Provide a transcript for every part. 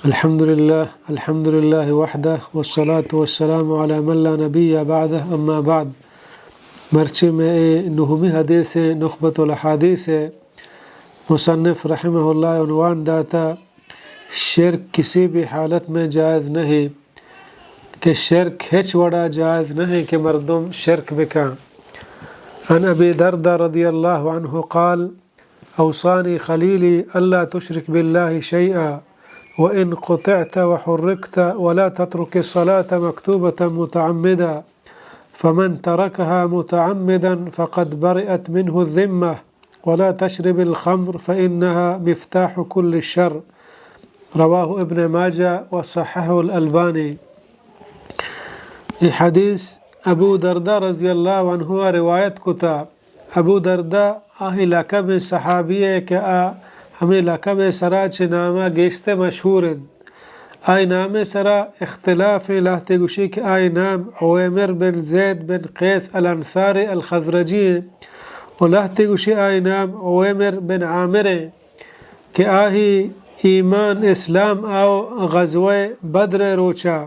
الحمد لله، الحمد لله وحده، والصلاة والسلام على من لا نبي بعده، أما بعد. مرچی مئے اے نہمی حدیث ءِ، نخبۃ الحدیث ءِ مصنف رحمہ اللہ عنوان داتا، شرک کسی بھی حالت میں جائز نہیں، کہ شرک ہچ وڑا جائز نہیں کہ مردم شرک بکن. عن ابی دردہ رضی اللہ عنہ قال، أوصاني خليلي ألا تشرك بالله شيئا، وإن قطعت وحرقت، ولا تترك الصلاة مكتوبة متعمدا، فمن تركها متعمدا فقد برئت منه الذمة، ولا تشرب الخمر فإنها مفتاح كل شر. رواه ابن ماجه وصححه الألباني. اے حدیث ابو دردہ رضی اللہ عنہ ءَ روایت کتا. ابو دردہ آہی لقب صحابی ءِ کہ آ ہمے لقب ءِ سرا چہ نام ءَ گیشتر مشہور انت. آئی نام ءِ سرا اختلاف ایں، لہتے گوشی کہ آئی نام عویمر بن زید بن قیس الانصاری الخزرجی ایں و لہتے گوشی آئی نام عویمر بن عامر ایں کہ آہی ایمان اسلام آؤ غزوہ بدر ءِ روچا.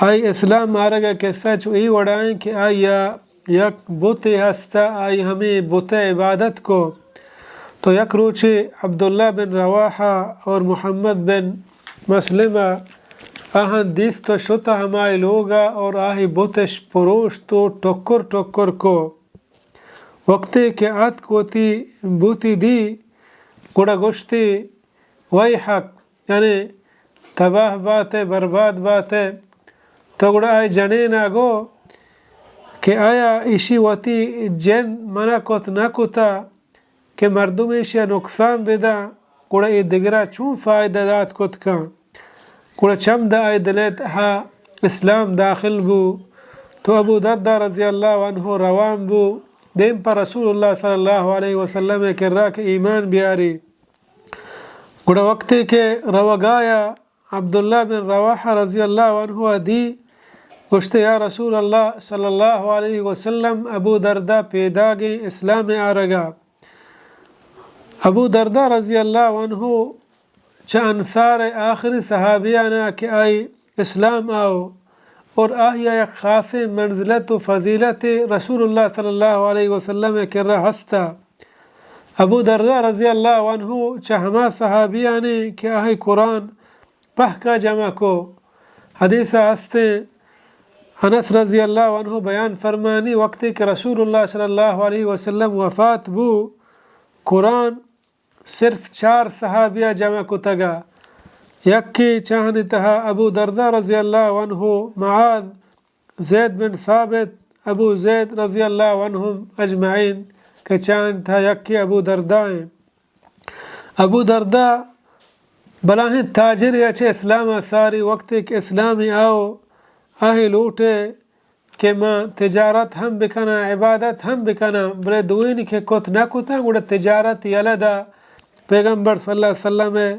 آئی اسلام آرگ ءِ قصہ چو اے وڑا ایں کہ آئی ءَ یک بتے ہستا، آئی ہمے بت ءِ عبادت کو. تو یک روچے عبداللہ بن رواحہ اور محمد بن مسلمہ آہاں دیست و شتا ہمائی لوگا اور آہی بتش پروشت و ٹکر ٹکر کو. وقتے کہ آتک وتی بوتی دی، گڑا گوشتی، ویحک، یعنی تباہ بات ئے، برباد بات ئے. تو گڑا آئی جنینا گو کہ آیا ایشی وتی جند منع کت نہ کتا کہ مردم ایشی نقصان بدا، گڑا اے دگرا چون فائدہ دات کت کن؟ گڑا چمدا آئی دل ءِ تہا اسلام داخل بو، تو ابو دردہ رضی اللہ عنہ روان بو، دیم پہ رسول اللہ صلی اللہ علیہ وسلم ءِ کرا کہ ایمان بیاری. گڑا وقتے کہ روگایا عبداللہ بن رواحہ رضی اللہ عنہ ءَ دی، گوشتے، یا رسول اللہ صلی اللہ علیہ وسلم، ابو دردہ پیداگیں اسلام آرگا. ابو دردہ رضی اللہ عنہ چہ انصار آخری صحابیانا کہ آئی اسلام آؤ اور آہیا یک خاصیں منزلت و فضیلت رسول اللہ صلی اللہ علیہ وسلم ءِ کرا ہستا. ابو دردہ رضی اللہ عنہ چہ ہما صحابیانے کہ آہی قرآن پہکا جمع کو. حدیثا ہستیں، انس رضی اللہ عنہ بیان فرمانی، وقتے کہ رسول اللہ صلی اللہ علیہ وسلم وفات بو، قرآن صرف چار صحابیا جمع کتگا. یکے چاہنی تہا ابو دردہ رضی اللہ عنہ، معاذ، زید بن ثابت، ابو زید رضی اللہ عنہم اجمعین، کہ چاہنی تہا یکے ابو دردہ ایں. ابو دردہ بلاہیں تاجرے ءَ چہ اسلام ءَ ساری، وقتے کہ اسلامی آؤ، آہی لوٹے کہ من تجارت ہم بکناں، عبادت ہم بکناں، بلے دوئینی کہ کت نہ کتاں، گڑا تجارت یلہ دا، پیغمبر صلی اللہ علیہ وسلم ءِ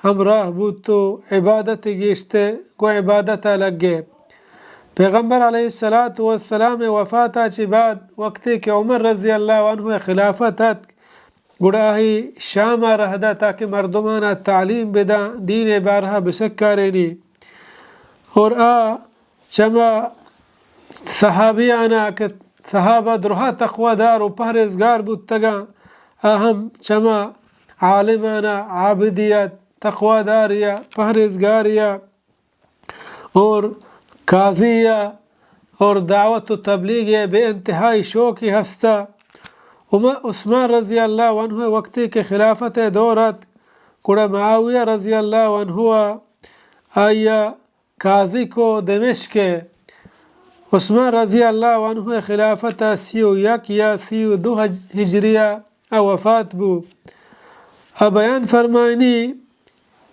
ہمراہ بوت و عبادت گیشتے، گوں عبادت ءَ لگے. پیغمبر علیہ الصلوۃ والسلام ءِ وفات ءَ چہ بعد وقتے کہ عمر رضی اللہ عنہ ءِ خلافت اتک، گڑا آئی شام ءَ رہ دات تاکہ مردمانا تعلیم بداں، دین ءِ بارہ ءَ بسکارینی. اور آ چما صحابیانا کہ صحابہ درہا تقوی دار و پہریزگار بوتگاں، آ ہم چما عالمانا، عابدیا، تقوی داریا، پہریزگاریا اور قاضی ءَ اور دعوت و تبلیغ ءَ بے انتہائی شوقی ہستا. عمر، عثمان رضی اللہ عنہ وقتی کہ خلافت ءِ دور ات، گڑا معاویہ رضی اللہ عنہ ءَ آئی ءَ قاضی کو دمشق ءَ. عثمان رضی اللہ عنہ ءِ خلافت ءَ سی و یک یا سی و دو ہج-، ہجری ءَ ءَ وفات بو. ءَ بیان فرمائنی،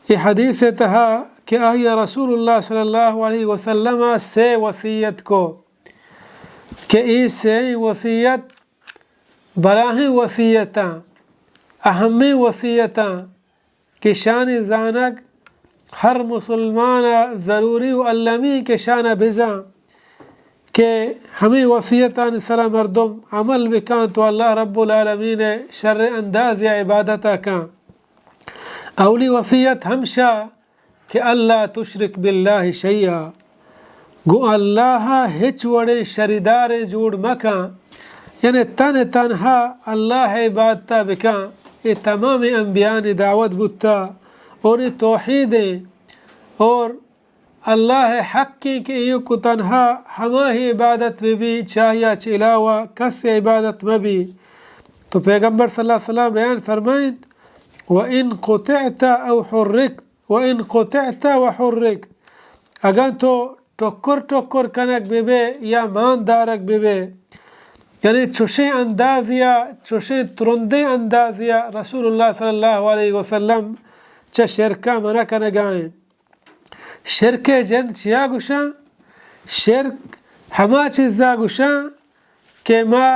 اے حدیث ءِ تہا کہ آئی ءَ رسول اللہ صلی اللہ علیہ وسلم ءَ سے وصیت کو کہ اے سے وصیت بلاہیں وصیتاں، اہمیں وصیتاں، کہ شانی زانگ ہر مسلمان ءَ ضروری و المی کہ شان ءَ بزاں کہ ہمے وصیتانی سرا مردم عمل بکاں تو اللہ رب العالمین ءِ شر اندازی ءَ عبادت ءَ کاں. اولی وصیت ہمشا کہ الا تشرک باللہ شیئا، گوں اللہ ءَ ہچ وڑیں شریدارے جوڑ مکن، یعنی تن تنہا اللہ ءِ عبادت ءَ بکن۔ اے تمام انبیانی دعوت بوتا اور اے توحید ایں اور اللہ ءِ حق ایں کہ ایوک و تنہا ہماہی عبادت بہ بی، چاہیا چہ علاوہ کس ءِ عبادت مہ بی۔ تو پیغمبر صلی اللہ علیہ وسلم بیان فرمائنت، و ان قطعت او حرکت، و ان قطعت و حرکت، اگاں تو ٹکر ٹکر کنگ بہ بے یا مان دارگ بہ بے، یعنی چوشیں اندازیا، چوشیں ترندیں اندازیا رسول اللہ صلی اللہ علیہ وسلم چہ شرکا منع کنگائیں۔ شرک ءِ جند چیا گوشاں؟ شرک ہما چیزا گوشاں کہ ما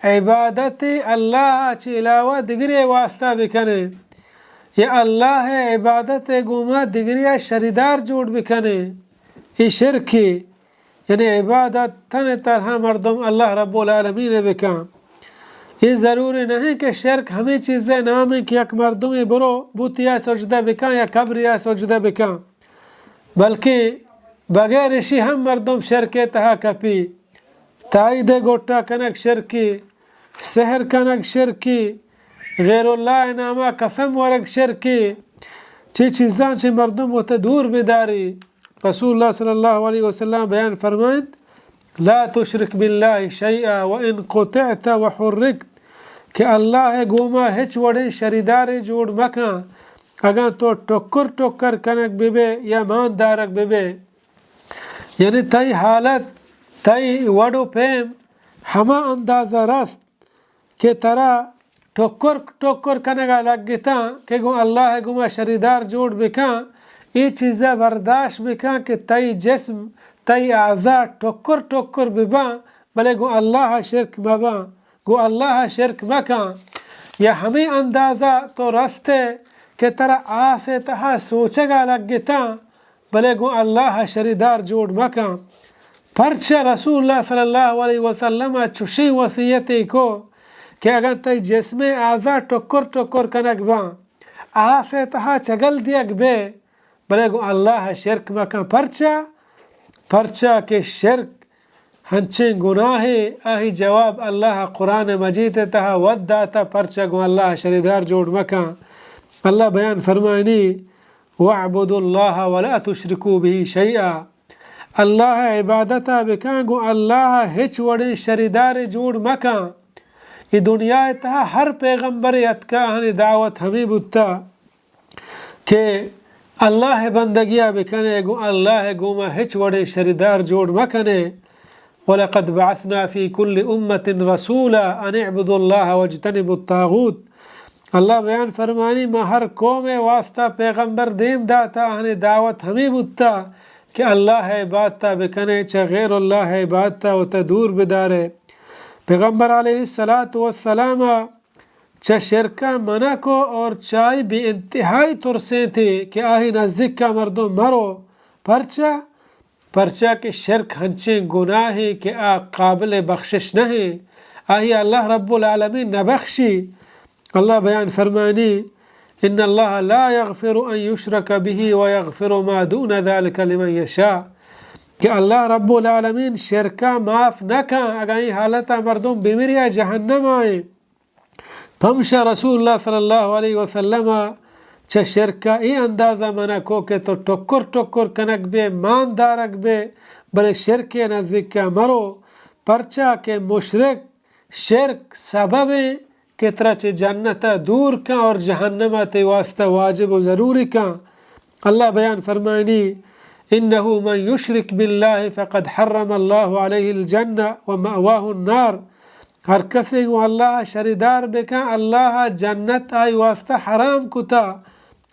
عبادت اللہ ءَ چہ علاوہ دگرے واسطہ بکنیں یا اللہ ءِ عبادت ءَ گوں ما دگرے ءَ شریدار جوڑ بکنیں۔ اے شرکے، یعنی عبادت تن تنہا مردم اللہ رب العالمین ءَ بکن۔ اے ضروری نہیں کہ شرک ہمے چیز ءِ نام ایں کہ یک مردمے برو بتے ءَ سجدہ بکن یا قبرے ءَ سجدہ بکن، بلکہ بغیر اشی ہم مردم شرک ءِ تہا کپی۔ تائید ءِ گٹا کنگ شرکے، سحر کنگ شرکے، غیر اللہ ءِ ناما قسم ورگ شرکے۔ چے چیزاں چہ مردم وت دور بداری۔ رسول اللہ صلی اللہ علیہ وسلم بیان فرمائنت، لا تشرک باللہ شیئا و ان قطعت و حرکت، کہ اللہ ءِ گوما ہچ وڑیں شریدارے جوڑ مکن، اگاں تو ٹکر ٹکر کنگ بہ بے یا مان دارگ بہ بے۔ یعنی تئی حالت، تئی وڑ و پیم ہما اندازہ رست کہ ترا ٹکر ٹکر کنگا لگتاں کہ گوں اللہ ءِ گوما شریدار جوڑ بکن، اے چیزا برداشت بکن کہ تئی جسم، تئی اعضا ٹکر ٹکر بباں، بلے گوں اللہ ءَ شرک مباں، گوں اللہ ءَ شرک مکن۔ یا ہمے اندازہ تو رستے کہ ترا آس ءِ تہا سوچگا لگتاں، بلے گوں اللہ ءَ شریدار جوڑ مکن۔ پرچا رسول اللہ صلی اللہ علیہ وسلم ءَ چوشیں وصیتے کو کہ اگاں تئی جسم ءِ اعضا ٹکر ٹکر کنگ باں، آس ءِ تہا چگل دیگ بے، بلے گوں اللہ ءَ شرک مکن۔ پرچا؟ پرچا کہ شرک ہنچیں گناہے، آہی جواب اللہ ءَ قرآن مجید ءِ تہا وت داتا، پرچا گوں اللہ ءَ شریدار جوڑ مکن۔ اللہ بیان فرمائنی، واعبدوا اللہ ولا تشرکوا بہ شیئا، اللہ ءِ عبادتا بکن، گوں اللہ ءَ ہچ وڑیں شریدارے جوڑ مکن۔ اے دنیا ءِ تہا ہر پیغمبرے اتکا، آہانی دعوت ہمے بوتا کہ اللہ ءِ بندگیا بکنے، گوں اللہ ءِ گوما ہچ وڑیں شریدار جوڑ مکنے۔ ولقد بعثنا في كل أمة رسولا أن اعبدوا الله واجتنبوا الطاغوت۔ اللہ بیان فرمانی، ما ہر قوم ءِ واسطہ پیغمبر دیم داتا، آہانی دعوت ہمے بوتا کہ اللہ ءِ عبادتا بکنے، چہ غیر اللہ ءِ عبادتا وتا دور بدارے۔ پیغمبر علیہ الصلوۃ والسلام چہ شرکا منع کو اور چائی بے انتہائی ترسینتے کہ آہی نزدیکا مردم مرو۔ پرچا؟ پرچا کہ شرک ہنچیں گناہے کہ آ قابل بخشش نہ ایں، آہی اللہ رب العالمین نہ بخشی۔ اللہ بیان فرمانی، ان اللہ لا یغفر ان یشرک بہ و یغفر ما دون ذلک لمن یشاء، کہ اللہ رب العالمین شرکا معاف نہ کن، اگاں اے حالتا مردم بمری آ جہنم آئیں۔ پمشا رسول اللہ صلی اللہ علیہ وسلم ءَ چہ شرک ءَ اے اندازہ منع کو کہ تو ٹکر ٹکر کنگ بے، مان دارگ بے، بلے شرک ءِ نزدیک ءَ مرو، پرچا کہ مشرک، شرک سبب ایں کہ ترا چہ جنت ءَ دور کن اور جہنم ءَ تئی واسطہ واجب و ضروری کن۔ اللہ بیان فرمائنی، انه من یشرک باللہ فقد حرم اللہ علیہ الجنہ و مأواہ النار۔ ہر کسے گوں اللہ ءَ شریدار بکن، اللہ ءَ جنت آئی واسطہ حرام کتا،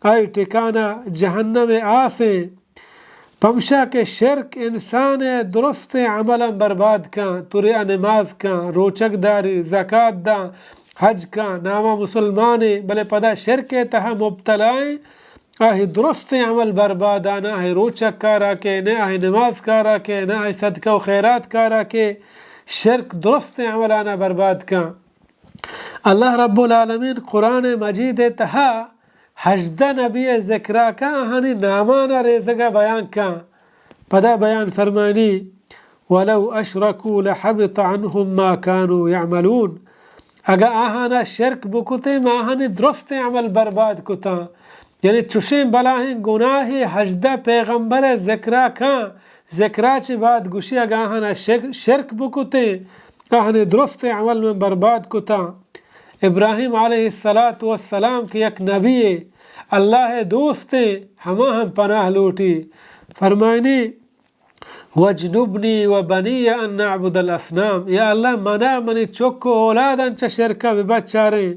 آئی ٹکانہ جہنم ءِ آس ایں۔ پمشا کہ شرک انسان ءِ درستیں عملاں برباد کن، تو ریا نماز کن، روچگ داری، زکات داں، حج کن، ناما مسلمانے، بلے پدا شرک ءِ تہا مبتلا ایں، آہی درستیں عمل برباد آں، نہ آہی روچگ کارا کے، نہ آہی نماز کارا کے، نہ آہی صدقہ و خیرات کارا کے، شرک درستیں عمل آنا برباد کن۔ اللہ رب العالمین قرآن مجید ءِ تہا ہژدہ نبی ءِ ذکرا کن، آہانی نامانا ریزگا بیان کن۔ پدا بیان فرمانی، ولو اشرکوا لحبط عنهم ما كانوا يعملون۔ اگاں آہانا شرک بکتیں، ما آہانی درستیں عمل برباد کتاں۔ یعنی چوشیں بلاہیں گناہے ہژدہ پیغمبر ءِ ذکرا کن، ذکرا چہ بعد گوشی اگاں آہانا شرک، شرک بکتیں، آہانی درستیں عمل من برباد کتاں۔ ابراہیم علیہ الصلاۃ والسلام کہ یک نبی ءِ، اللہ ءِ دوستیں، ہما ہم پناہ لوٹی۔ فرمائنی، واجنبنی و بنی ان نعبد الاصنام، یا اللہ، منا، منی چک و اولاداں چہ شرکا ببچاریں۔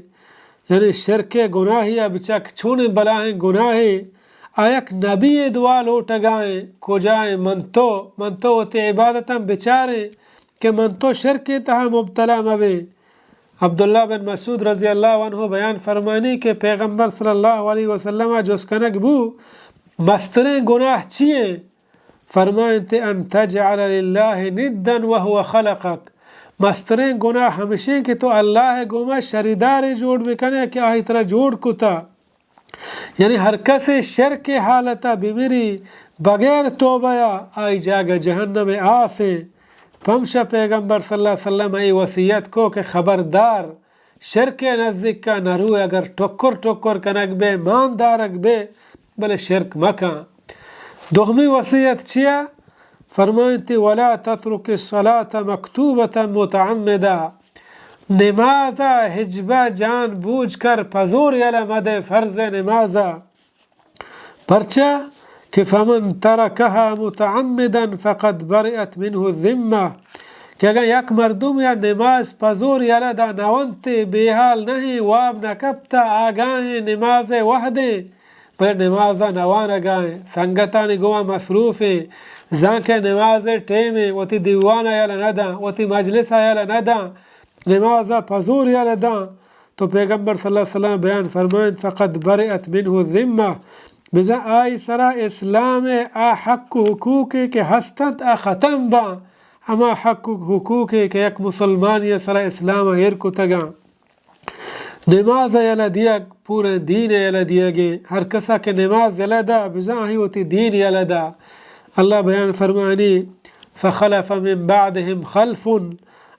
یعنی شرک ءِ گناہیا بچک، چونیں بلاہیں گناہے۔ آ یک نبی ءِ دعا لوٹگائیں، کجائیں من تو، من تو وتی عبادتاں بچاریں کہ من تو شرک ءِ تہا مبتلا مبیں۔ عبداللہ بن مسعود رضی اللہ عنہ بیان فرمانی کہ پیغمبر صلی اللہ علیہ وسلم ءَ جست کنگ بو، مستریں گناہ چی ایں؟ فرمائنت، ان تجعل للہ ندا وهو خلقک۔ مستریں گناہ ہمشیں کہ تو اللہ ءِ گوما شریدارے جوڑ بکنے کہ آئی ترا جوڑ کتا۔ یعنی ہر کسے شرک ءِ حالتا بمری بغیر توبہ ءَ، آئی جاگہ جہنم ءِ آس ایں۔ پمشا پیغمبر صلی اللہ علیہ وسلم ءَ اے وصیت کو کہ خبردار، شرک ءِ نزیکا نروئے، اگر ٹکر ٹکر کنگ بے، مان دارگ بے، بلے شرک مکن۔ دومی وصیت چیا؟ فرمائنتی، ولا تترک الصلاة مکتوبة متعمدا۔ نمازا ہچبر جان بوجھ کر پزور یلہ مدے، فرض نمازا۔ پرچا کہ فمن ترکها متعمدا فقد برئت منه الذمة، کہ اگاں یک مردم یا نماز پزور یلہ دا نونتے، بے حال نہیں، واب نہ کپتا، آگاہیں نماز وہدیں، بلے نمازا نوانگائیں، سنگتانی گوما مصروفیں، زانکہ نماز ٹیمیں، وتی دیوانا یلہ نداں، وتی مجلسا یلہ نداں، نمازا پزور یلہ داں، تو پیغمبر صلی اللہ علیہ وسلم بیان فرمائنت، فقد برئت منه الذمة، بزاں آئی سرا اسلام ءِ آ حق و حقوقے کہ ہستنت، آ ختم باں۔ ہما حق و حقوقے کہ یک مسلمانی سرا اسلام ءَ ایر کتگاں۔ نماز ءِ یلہ دیگ، پوریں دین ءِ یلہ دیگیں۔ ہر کسا کہ نماز یلہ دا، بزاں آئی وتی دین یلہ دا۔ اللہ بیان فرمانی، فخلف من بعدهم خلف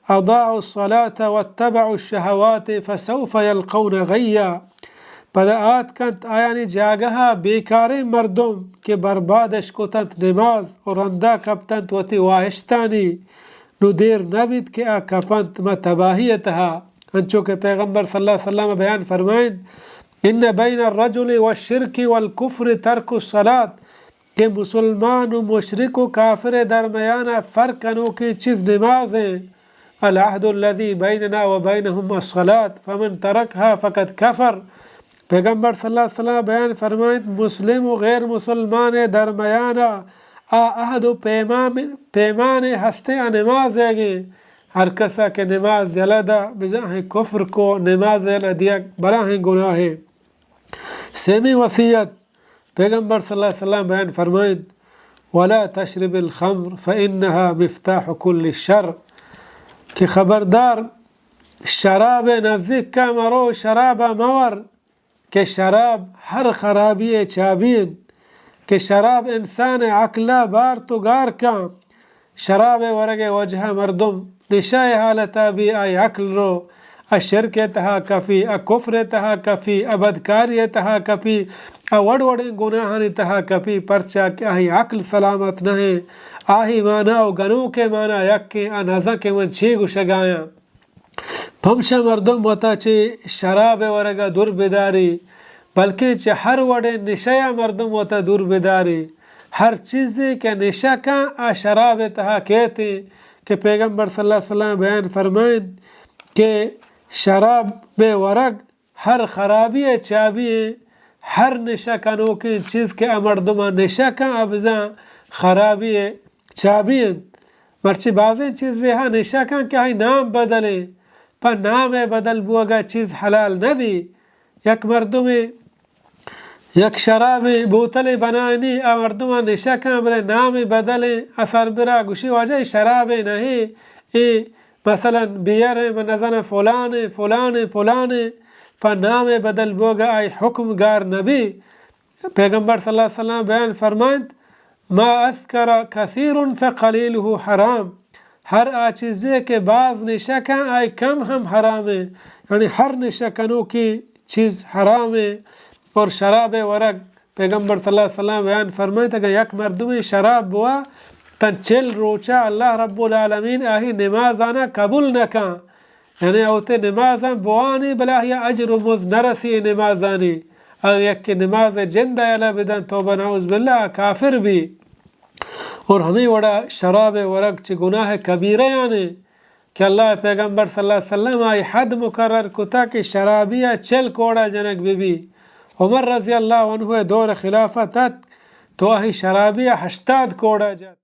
اضاعوا الصلاة واتبعوا الشهوات فسوف يلقون غيا۔ پدا آتکنت آیانی جاگہا بیکاریں مردم کہ بربادش کتنت نماز و رندا کپتنت وتی واہشتانی، نو دیر نبیت کہ آ کپنت ماں تباہی تہا۔ انچو کہ پیغمبر صلی اللہ علیہ وسلم بیان فرمائنت، ان بین الرجل والشرک والکفر ترک الصلاة، کہ مسلمان و مشرک و کافر درمیان فرق کنوکیں چیز نماز ہیں۔ العهد الذي بيننا وبينهم الصلاة فمن تركها فقد كفر۔ پیغمبر صلی اللہ علیہ وسلم بیان فرمائنت، مسلم و غیر مسلمان درمیان آ عہد و پیمان، پیمان ہستے آ نماز ہے گے۔ ہر کسا کہ نماز یلہ دا، بزاں کفر کو، نماز یلہ دیگ بلاہیں گناہے۔ سیمی وصیت، پیغمبر صلی اللہ علیہ وسلم بیان فرمائنت، ولا تشرب الخمر فإنها مفتاح كل شر، کہ خبردار شراب نزیک کا مرو، شراب مور، کہ شراب ہر خرابی چابی انت، کہ شراب انسان عقل بارت و گار کن۔ شراب ءِ ورگ ءِ وجہ ءَ مردم نشہ ءِ حالت ءَ بی، آئی عقل رو، ءَ شرک ءِ تہا کپی، ءَ کفر ءِ تہا کپی، ءَ بدکاری ءِ تہا کپی، ءَ وڑ وڑیں گناہانی تہا کپی، پرچا کہ آئی عقل سلامت نہ ایں۔ آئی مانا و گنوک ءِ مانا یکیں، ءَ نزاں کہ من چے گوشگ ءَ آیاں۔ پمشا مردم وتا چہ شراب ءِ ورگ ءَ دور بداری، بلکیں چہ ہر وڑیں نشہ ءَ مردم وتا دور بداری۔ ہر چیزے کہ نشہ کن، آ شراب ءِ تہا کیت ایں کہ پیغمبر صلی اللہ علیہ وسلم بیان فرمائنت کہ شراب ءِ ورگ ہر خرابی ءِ چابی ایں۔ ہر نشہ کنوکیں چیز کہ آ مردم ءَ نشہ کن، آ بزاں خرابی ءِ چابی انت۔ مرچی بازیں چیزے ہا نشہ کن کہ آئی نام بدلیں، پہ نام ءِ بدل بوگ ءَ چیز حلال نہ بی۔ یک مردمے یک شرابے بوتلے بنائینی، آ مردم ءَ نشہ کن، بلے نامے بدلیں، آ سربرا گوشی، واجہ اے شرابے نہ ایں، اے مثلاً بیئر ایں، من نزاناں فلان ایں، فلان ایں، فلان ایں۔ پہ نام بدل بوگ ءَ آئی حکم گار نہ بی۔ پیغمبر صلی اللہ علیہ وسلم بیان فرمائنت، ما اسکر کثیر فقلیلہ حرام، ہر آ چیزے کہ باز نشہ کن آئی کم ہم حرام ایں، یعنی ہر نشہ کنوکی چیز حرام ایں۔ اور شراب ورگ، پیغمبر صلی اللہ علیہ وسلم بیان فرمائنت، اگر یک مردمے شراب بوا تاں چل روچا اللہ رب العالمین آہی نمازانا قبول نہ کن۔ یعنی اوتے نمازاں بوانی بلے آہیا اجر و مزد نہ رسی نمازانی۔ اگر یکے نماز جند یلا بدن، توبہ نعوذ باللہ، کافر بی۔ اور ہمے وڑا شراب ورگ چہ گناہ کبیرہ یانے کہ اللہ پیغمبر صلی اللہ علیہ وسلم آئی حد مقرر کتا کہ شرابی ءَ چل کوڑا جنگ بہ بی۔ عمر رضی اللہ عنہ ءِ دور خلافت ات تو آہی شرابی ءَ ہشتاد کوڑا جت۔